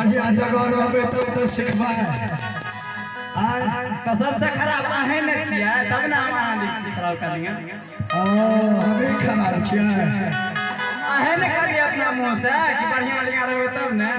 बढ़िया जगह रहबै तब तऽ सिखबै। आय। तऽ सबसे खराब अहें ने छियै, तब ने हम अहाँ लै छी खराब कनिया। ओ हमे खराब छियै? अहें ने कहलियै अपना मुँह से कि बढ़िया बढ़िया रहबै तब ने।